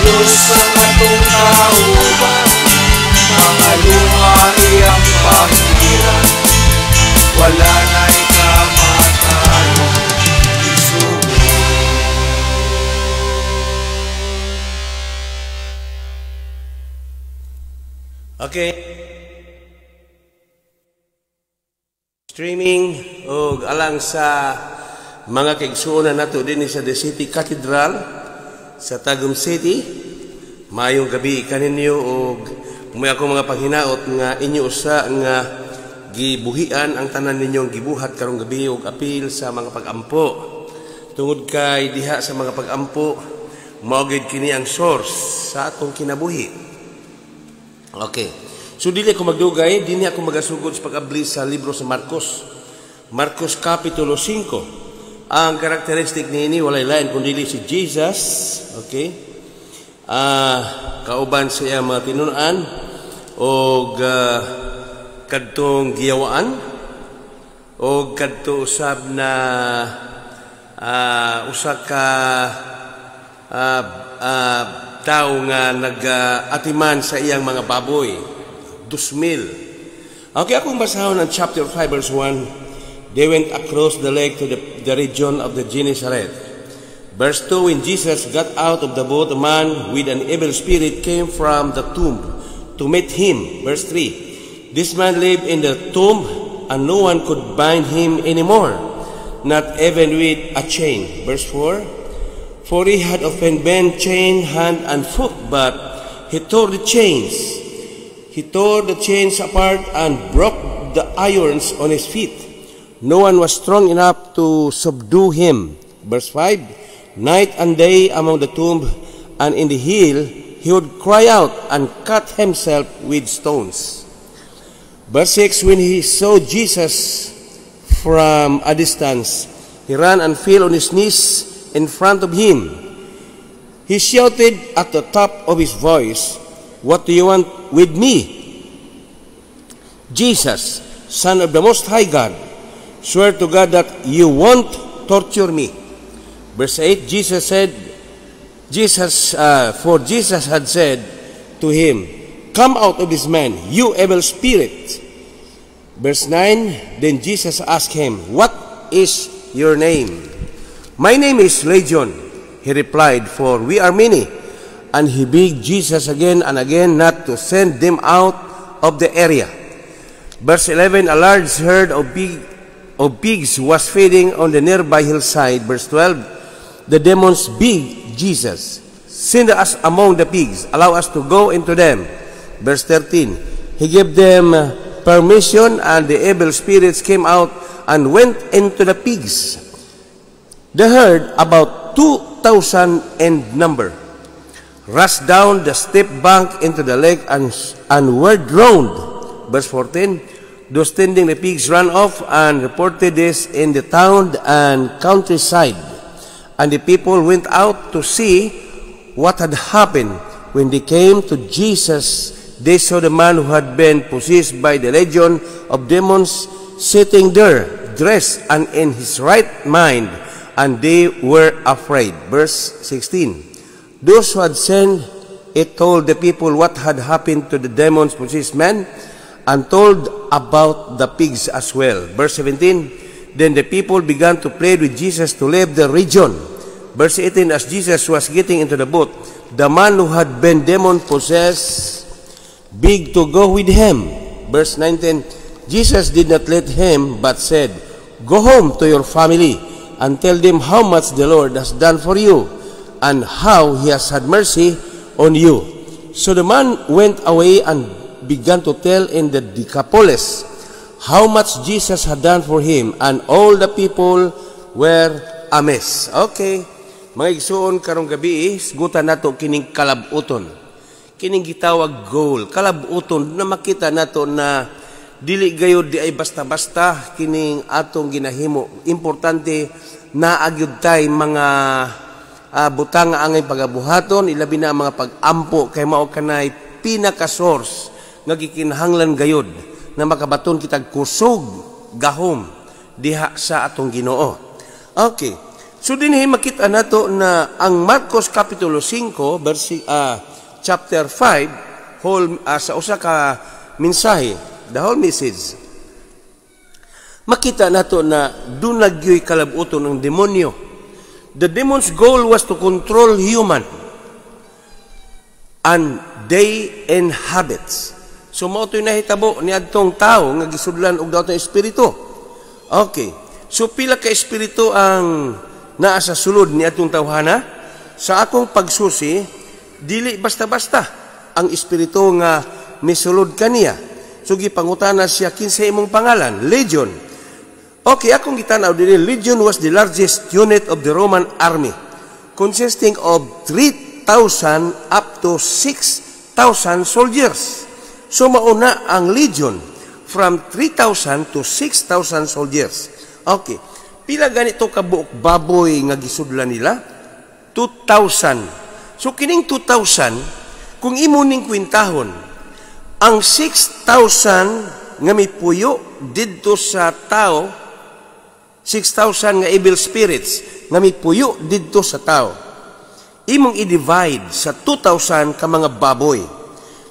Diyos ang atong kauban, mga luha iyang pahiran, wala na'y kamatayon isugo. Okay. Streaming og alang sa mga kaigsuonan nato dinhi sa The City Cathedral sa Tagum City. Maayong gabi kaninyo og may ako mga paghinaot nga inyo usa nga gibuhian ang tanan ninyong gibuhat karong gabi og apil sa mga pagampo. Tungod kay diha sa mga pagampo mao gid kini ang source sa atong kinabuhi. Okay. So dili ako magdugay, dinhi ako magasugod sa pag-abli sa libro sa Marcos. Marcos Kapitulo 5. Ang karakteristik niini walay lain kundi si Jesus, okay? Kauban sa iyang mga tinun-an og kadtong giyawaan og kadto usab na usa ka tawo nga nag-atiman sa iyang mga baboy, 2,000. Okay, akong basahon ang chapter 5 verse 1. They went across the lake to the region of the Gennesaret. Verse 2, when Jesus got out of the boat, a man with an evil spirit came from the tomb to meet him. Verse 3, this man lived in the tomb and no one could bind him anymore, not even with a chain. Verse 4, for he had often been chained hand and foot, but he tore the chains. He tore the chains apart and broke the irons on his feet. No one was strong enough to subdue him. Verse 5, night and day among the tomb and in the hill, he would cry out and cut himself with stones. Verse 6, when he saw Jesus from a distance, he ran and fell on his knees in front of him. He shouted at the top of his voice, "What do you want with me? Jesus, Son of the Most High God, swear to God that you won't torture me." Verse 8, Jesus said, for Jesus had said to him, "Come out of this man, you evil spirit." Verse 9, then Jesus asked him, "What is your name?" "My name is Legion," he replied, "for we are many." And he begged Jesus again and again not to send them out of the area. Verse 11, a large herd of pigs was feeding on the nearby hillside. Verse 12, the demons begged Jesus, "Send us among the pigs, allow us to go into them." Verse 13, he gave them permission, and the evil spirits came out and went into the pigs. The herd, about 2,000 in number, rushed down the steep bank into the lake and were drowned. Verse 14, those tending the pigs ran off and reported this in the town and countryside. And the people went out to see what had happened. When they came to Jesus, they saw the man who had been possessed by the legion of demons sitting there, dressed and in his right mind, and they were afraid. Verse 16, those who had sent it told the people what had happened to the demons possessed man, and told about the pigs as well. Verse 17, then the people began to plead with Jesus to leave the region. Verse 18, as Jesus was getting into the boat, the man who had been demon-possessed begged to go with him. Verse 19, Jesus did not let him, but said, "Go home to your family and tell them how much the Lord has done for you and how he has had mercy on you." So the man went away and began to tell in the Decapolis how much Jesus had done for him, and all the people were amazed. Okay, mga igsuon, karong gabi, sgutan nato kining kalabuton. Kining gitawag goal, kalabuton na makita nato na dili gayud di ay basta-basta kining atong ginahimo. Importante na agyud tay mga butang nga angay pagabuhaton, ilabi na ang mga pag-ampo kay mao kanay pinaka-source nga gikinahanglan gayud na makabaton kitag kusog gahom diha sa atong Ginoo. Okay. So dinhi makita nato na ang Marcos Kapitulo 5 verse chapter 5 whole sa usa ka mensahe, the whole message. Makita nato na duna gyoy kalabuton ng demonyo. The demon's goal was to control human and they inhabits. So mao to'y nahitabo ni adtong tao nga gisudlan og daotang espiritu. Okay. So pila ka espiritu ang naa sa sulod ni atong tawhana? Sa akong pagsusi, dili basta-basta ang espiritu nga misulod kaniya. So gipangutana siya, "Kinsa imong pangalan?" "Legion." Okay, akong gitanaw diri, Legion was the largest unit of the Roman army, consisting of 3,000 up to 6,000 soldiers. So mauna ang legion from 3,000 to 6,000 soldiers. Okay. Pila ganito kabuok baboy nga gisudlan nila? 2,000. So kining 2,000, kung imo ning kwintahon, ang 6,000 nga mipuyo didto sa tao, 6,000 nga evil spirits nga mipuyo didto sa tao, imong i-divide sa 2,000 ka mga baboy.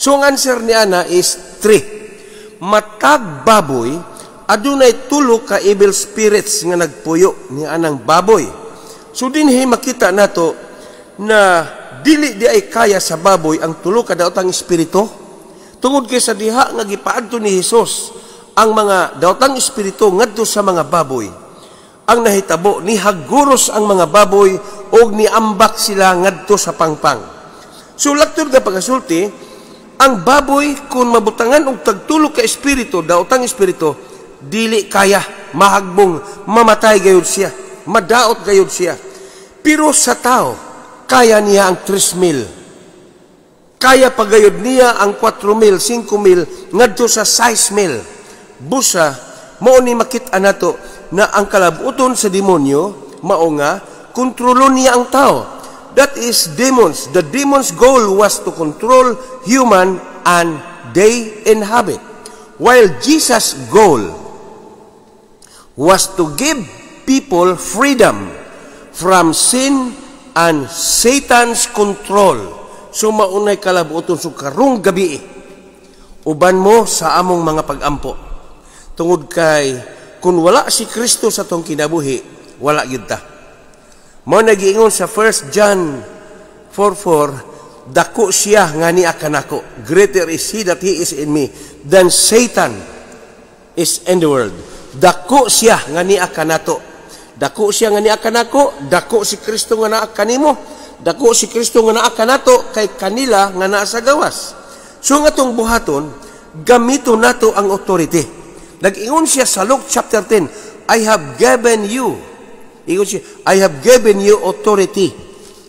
So ang answer ni ana is 3. Matag baboy, adunay tulo ka evil spirits nga nagpuyo ni anang baboy. So dinhi makita nato na dili di ay kaya sa baboy ang tulo ka daotang espiritu. Tungod kay sa diha nga gipaadto ni Hesus ang mga daotang espiritu ngadto sa mga baboy, ang nahitabo, ni haguros ang mga baboy og niambak sila ngadto sa pangpang. So laktod nga pagasulti, ang baboy kung mabutangan og tagtulo ka espiritu, daotang espiritu, dili kaya, mahagbong, mamatay gayud siya, madaot gayud siya. Pero sa tao, kaya niya ang 3 mil. Kaya pagayod niya ang 4 mil, 5 mil, ngadto sa 6 mil. Busa, mao ni makita nato na ang kalabuton sa demonyo, mao nga, kontrolon niya ang tao. That is demons. The demon's goal was to control human and they inhabit. While Jesus' goal was to give people freedom from sin and Satan's control. So maunay kalabuton so karong gabi. Uban mo sa among mga pagampo. Tungod kay kung wala si Kristo sa atong kinabuhi, wala gyud ta. Mao nagiingon sa 1 John 4:4, dako siya nga niya kanako. Greater is he that he is in me than Satan is in the world. Dako siya nga niya kanato. Dako siya nga niya kanako, dako si Kristo nga naa kanimo. Dako si Kristo nga naa kanato kay kanila nga naa sa gawas. So nga atong buhaton, gamito nato ang authority. Nag-ingon siya sa Luke chapter 10, "I have given you." Ingon siya, "I have given you authority."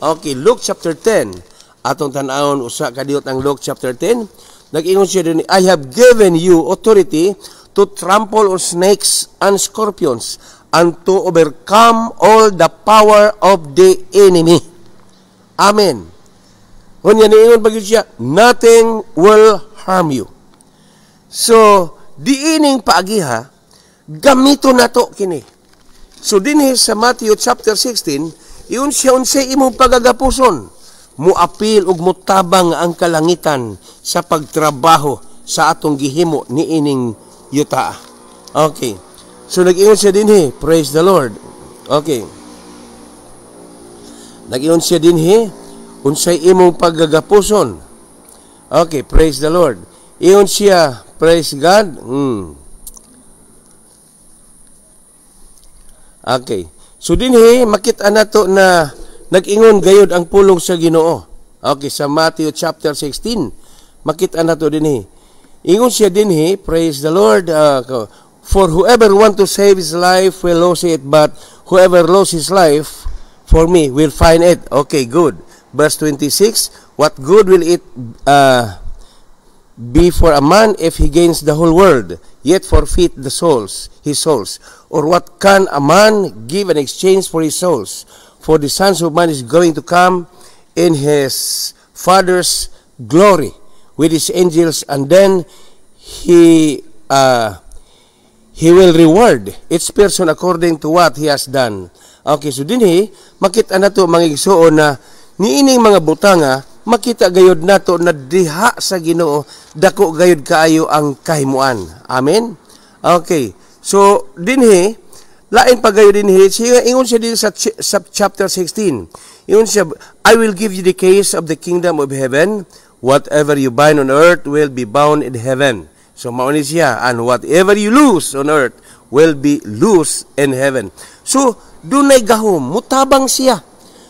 Okay, Luke chapter 10. Atong tan-awon usa ka diot ang Luke chapter 10. Nag-ingon siya din, "I have given you authority to trample on snakes and scorpions and to overcome all the power of the enemy." Amen. Unya niingon pa gyud siya, "Nothing will harm you." So, diining paagiha, gamito nato kini. So dinhi sa Matthew chapter 16, ingon siya, "Unsay imong pagagapuson?" Muapil ug mutabang ang kalangitan sa pagtrabaho sa atong gihimo niining yuta. Okay. So nag-ingon siya dinhi, praise the Lord. Okay. Nag-ingon siya dinhi, "Unsay imong paggagapuson?" Okay, praise the Lord. Ingon siya, praise God. Okay. So dinhi makita nato na nag-ingon gayod ang pulong sa Ginoo. Okay, sa Matthew chapter 16, makita nato dinhi. Ingon siya dinhi, praise the Lord, "For whoever want to save his life will lose it, but whoever lose his life for me will find it." Okay, good. Verse 26, "What good will it be for a man if he gains the whole world, yet forfeit his souls? Or what can a man give in exchange for his souls? For the Son of Man is going to come in his Father's glory with his angels, and then he will reward each person according to what he has done. Okay, so dinhi makita nato, mga igsuon, na niining mga butanga, makita gayud nato na diha sa Ginoo dako gayud kaayo ang kahimuan. Amen. Okay. So dinhi lain pa gayud dinhi siya, ingon siya din sa chapter 16. Ingon siya, "I will give you the keys of the kingdom of heaven. Whatever you bind on earth will be bound in heaven." So mao ni siya, "And whatever you loose on earth will be loose in heaven." So dunay gahom, mutabang siya.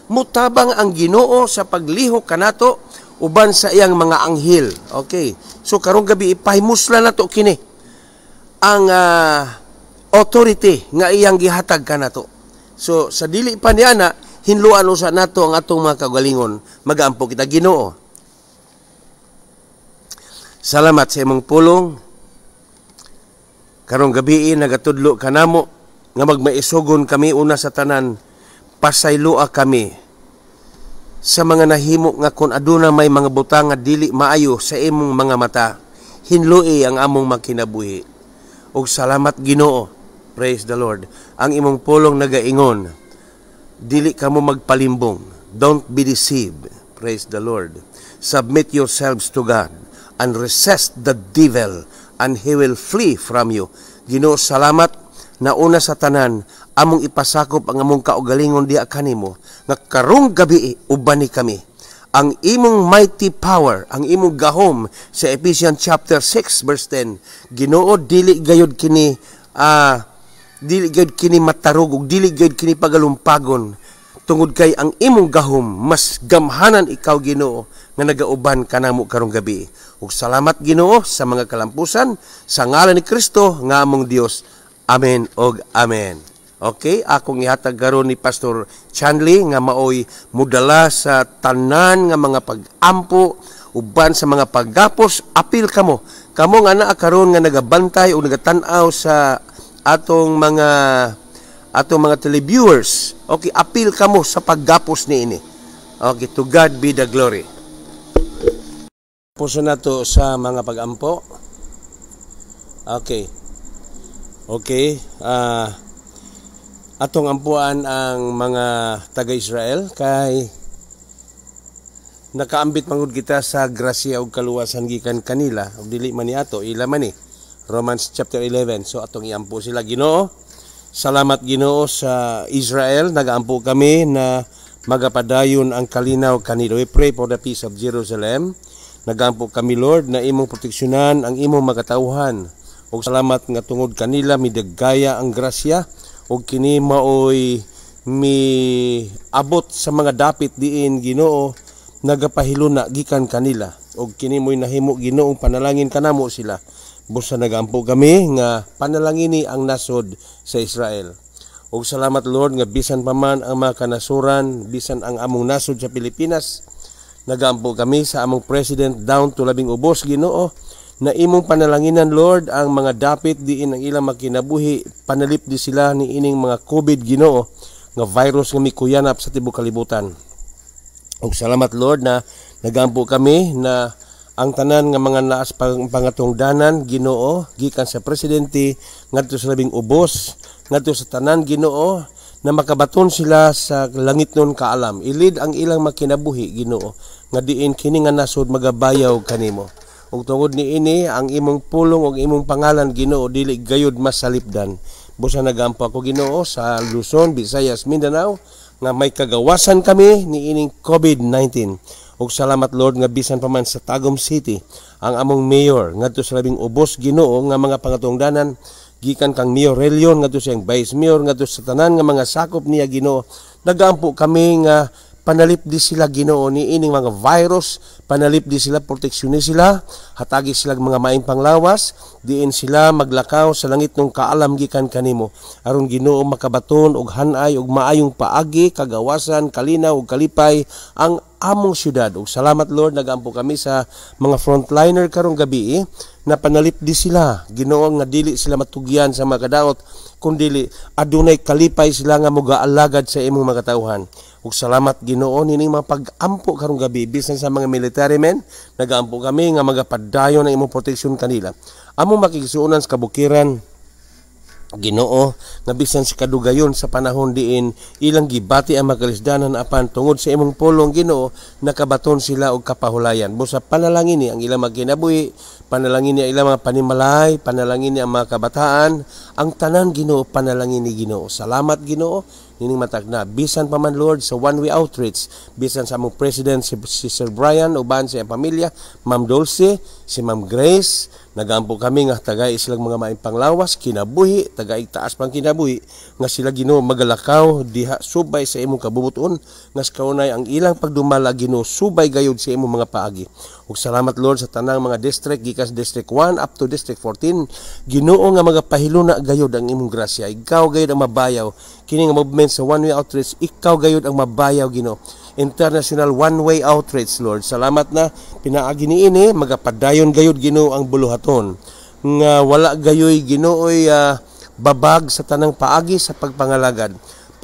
Mutabang ang Ginoo sa paglihok kanato uban sa iyang mga anghel. Okay. So karong gabi ipahimusla nato kini ang authority nga iyang gihatag kanato. So sa dili pa niya na hinluan usa nato ang atong mga kagalingon. Magaampo kita. Ginoo, salamat sa imong pulong. Karong gabi nagatudlo kanamo nga magmaisugon kami. Una sa tanan, pasayloa kami sa mga nahimo nga kung aduna may mga butang nga dili maayo sa imong mga mata, hinlui ang among makinabuhi. Ug salamat, Ginoo. Praise the Lord. Ang imong pulong nagaingon, dili kamo magpalimbong. Don't be deceived. Praise the Lord. Submit yourselves to God and resist the devil and he will flee from you. Ginoo, salamat na una sa tanan among ipasakop ang among kaugalingon diha kanimo nga karong gabi uban ni kami. Ang imong mighty power, ang imong gahom sa Ephesians chapter 6 verse 10. Ginoo, dili gayud kini dili gayud kini matarog ug dili gayud kini pagalumpagon tungod kay ang imong gahom, mas gamhanan ikaw, Ginoo, nga nagauban kanamo karong gabi. Ug salamat, Ginoo, sa mga kalampusan sa ngalan ni Kristo nga among Dios. Amen og amen. Okay, akong ihatag karon ni Pastor Chanley nga maoy mudala sa tanan nga mga pag-ampo uban sa mga paggapos. Apil kamo. Kamo nga naa karon nga nagabantay o nagatan-aw sa atong mga televiewers. Okay, apil kamo sa paggapos niini. Okay, to God be the glory. Puso nato sa mga pag-ampo. Okay. Okay, atong ampuan ang mga taga-Israel kay nakaambit mangud kita sa grasya ug kaluwasan gikan kanila ug dili man ni ato, ila man ni Romans chapter 11. So atong iampo sila. Ginoo, salamat, Ginoo, sa Israel. Nagaampo kami na magapadayon ang kalinaw kanila. We pray for the peace of Jerusalem. Nagaampo kami, Lord, na imong proteksyonan ang imong makatawhan ug salamat nga tungod kanila midagaya ang grasya ug kini maoy mi abot sa mga dapit diin, Ginoo, nagapahiluna gikan kanila ug kini mo'y nahimo, Ginoo, panalangin kanamo sila. Busa nagampo kami nga panalangini ang nasod sa Israel. Ug salamat, Lord, nga bisan pa man ang mga kanasuran, bisan ang among nasod sa Pilipinas, nagampo kami sa among president down to labing ubos, Ginoo, na imong panalanginan, Lord, ang mga dapit diin ang ilang makinabuhi, panalipdi sila ni ining mga COVID, Ginoo, nga virus nga mikuyanap sa tibuok kalibutan. Ug salamat, Lord, na nagampo kami na ang tanan nga mga naas pangatungdanan, Ginoo, gikan sa presidente ngadto sa labing ubos, ngadto sa tanan, Ginoo, na makabaton sila sa langitnon kaalam. I-lead ang ilang makinabuhi, Ginoo, nga diin kini nga nasod magabayaw kanimo. Ug tungod niini ang imong pulong ug imong pangalan, Ginoo, dili gayud masalipdan. Busa nagampo ako, Ginoo, sa Luzon, Visayas, Mindanao nga may kagawasan kami niining COVID-19. Ug salamat, Lord, nga bisan pa man sa Tagum City ang among mayor ngadto sa labing ubos, Ginoo, nga mga pangatungdanan gikan kang Mayor Relion ngadto sa iyang Vice Mayor ngadto sa tanan nga mga sakop niya, Ginoo, nagaampo kami nga panalipdi sila, Ginoo, ni ining mga virus, panalipdi sila, proteksyon sila, hatagi sila mga maayong panglawas diin sila maglakaw sa langitnong kaalam gikan kanimo aron, Ginoo, makabaton og hanay og maayong paagi, kagawasan, kalinaw ug kalipay ang among syudad. Ug salamat, Lord, nagampo kami sa mga frontliner karong gabi na panalipdi sila, Ginoo, nga dili sila matugyan sa mga kadaot kundili adunay kalipay sila nga mugaalagad sa imong mga katawhan. Ug salamat, Ginoo, nining mga pag-ampo karong gabi. Bisan sa mga military men, nagaampo kami nga magapadayon ang imong proteksyon kanila. Among makigsuonan sa kabukiran Ginoo, nga bisan sa kadugayon sa panahon diin ilang gibati ang makalisdanan, apan tungod sa imong pulong, Ginoo, nakabaton sila og kapahulayan. Busa panalangin ni ang ilang magkinabuhi, panalangin ni ang ilang mga panimalay, panalangin ni ang mga kabataan, ang tanan, Ginoo, panalangin ni, Ginoo. Salamat, Ginoo, nining matag na bisan pa man, Lord, sa One Way Outreach, bisan sa among president si Sir Brian uban sa iyang pamilya, Ma'am Dulce, si Ma'am Grace, nagampo kami nga tagay silang mga maayong panglawas, kinabuhi, tagay taas pang kinabuhi nga sila, Ginoo, magalakaw diha subay sa imong kabubuton, nga sa kaunay ang ilang pagdumala, Ginoo, subay gayud sa imong mga paagi. Ug salamat, Lord, sa tanang mga district gikan sa District 1 up to District 14, Ginoo, nga magapahiluna gayud ang imong grasya. Ikaw gayud ang mabayaw kini nga movement sa One Way Outreach. Ikaw gayud ang mabayaw, Ginoo, International One Way Outreach. Lord, salamat na pinaagi niini magapadayon gayud, Ginoo, ang buluhaton nga wala gayoy, Ginooy, babag sa tanang paagi sa pagpangalagad.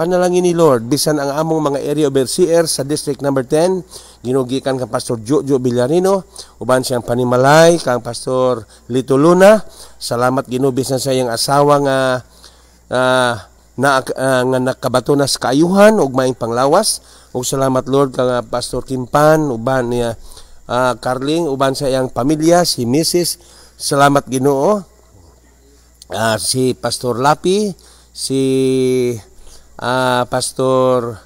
Panalangin ni, Lord, bisan ang among mga area overseer sa District number 10, Ginoo, gikan kang Pastor Jojo Villarino uban siyang panimalay, kang Pastor Lito Luna. Salamat, Ginoo, bisan sa iyang asawa nga na nga nakabato na sa kaayuhan ug maayong panglawas. Ug salamat, Lord, kang Pastor Kimpan uban niya Carling uban sa iyang pamilya, si Mrs. Salamat, Ginoo, si Pastor Lapi, si Pastor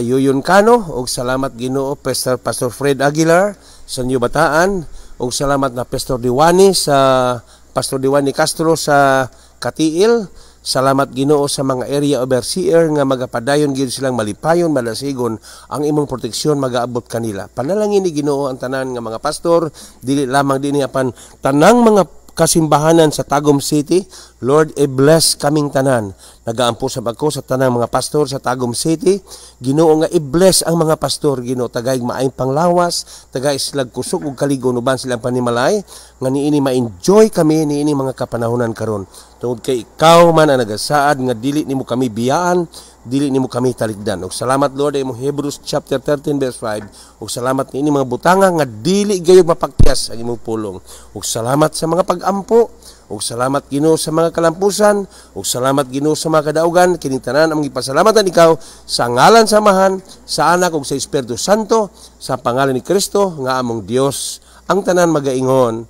Yuyon Cano, ug salamat, Ginoo, Pastor Fred Aguilar sa New Bataan, ug salamat na Pastor Diwani sa Pastor Diwani Castro sa Katiil. Salamat, Ginoo, sa mga area overseer nga magapadayon gid silang malipayon, malasigon, ang imong proteksyon magaabot kanila. Panalangin ni, Ginoo, ang tanan nga mga pastor, dili lamang dinhi apan tanang mga kasimbahanan sa Tagum City. Lord, i-bless kaming tanan. Nagaampo sa ako sa tanang mga pastor sa Tagum City. Ginoo, nga i-bless ang mga pastor, Ginoo, tagay maayong panglawas, tagay silag kusog ug kaligon uban silang panimalay, nga niini ma-enjoy kami niini mga kapanahonan karon. Tungod kay ikaw man ang nagasaad nga dili nimo kami biyaan, dili nimo kami talikdan. Ug salamat, Lord, imong Hebrews chapter 13 verse 5. Ug salamat niini mga butanga nga dili gayud mapakyas ang imong pulong. Ug salamat sa mga pag-ampo. Ug salamat, Ginoo, sa mga kalampusan. Ug salamat, Ginoo, sa mga kadaugan. Kining tanan among gipasalamatan ikaw sa ngalan sa Amahan, sa Anak ug sa Espiritu Santo, sa pangalan ni Kristo nga among Dios. Ang tanan magaingon,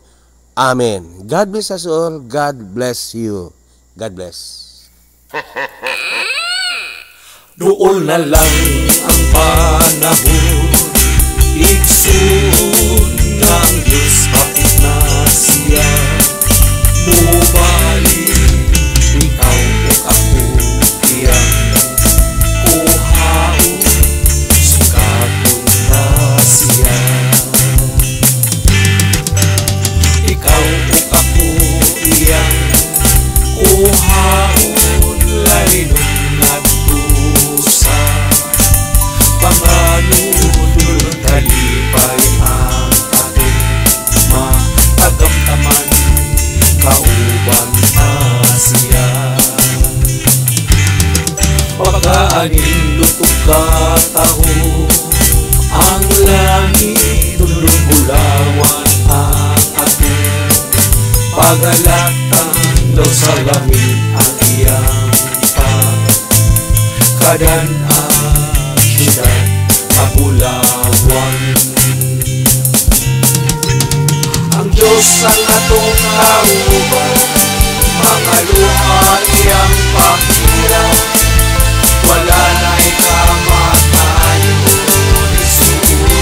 Amen. God bless us all. God bless you. God bless. Duol na lang ang panahon, igsoon, nga ang Diyos hapit na siya mubalik. Ikaw ug ako iyang kuhaon, sukaton ta siya. Ikaw ug ako iyang kuhaon, lalinon ngadto sa panganudlon. Kalipay ang atong matagamtaman, kauban ta siya. Pagkaanindot ug kataho ang langit, dulong bulawan ang atong pagalatan, daw sa langit ang iyang pagkadan-an, syudad kabulawan. Ang Diyos ang atong kauban, mga luha iyang pakiran, wala na'y kamatayon, igsoon.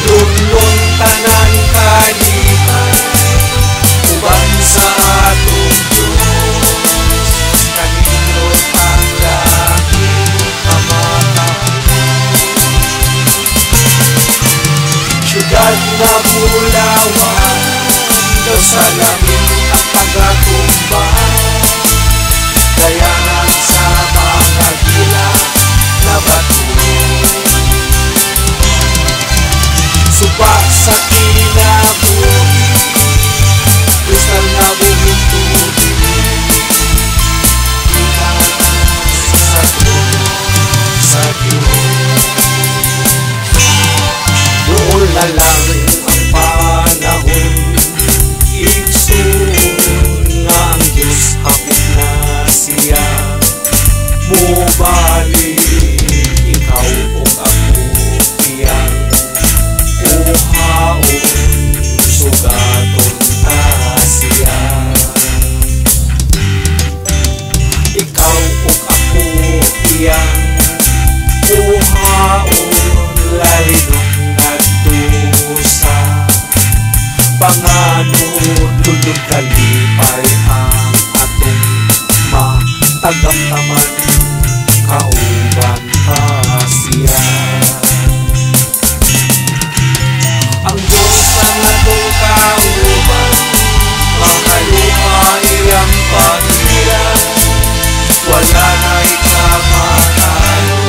Lunlon tanan kalipay, uban sa atong Diyos, kanindot ang langit kamatahon. Siyudad nga bulawan, daw sa langit ang pagatumba, dayangan sa mga gila na bato. Suba sa kinabuhi, kristal na buhing tubig, sa trono sa Diyos. Duol na lang ang panahon, igsoon. Nindot kalipay ang atong matagamtaman, kauban pa siya. Ang Diyos ang atong kauban, makaluha iyang pag-ila, wala na'y kamatayon.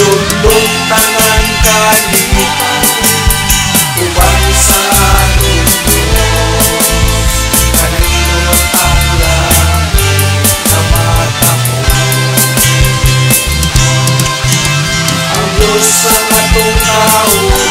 Lundong tanan kalipay, uban sa atong Diyos, kanindot ang langit na matamo. Ang Diyos ang atong kauban.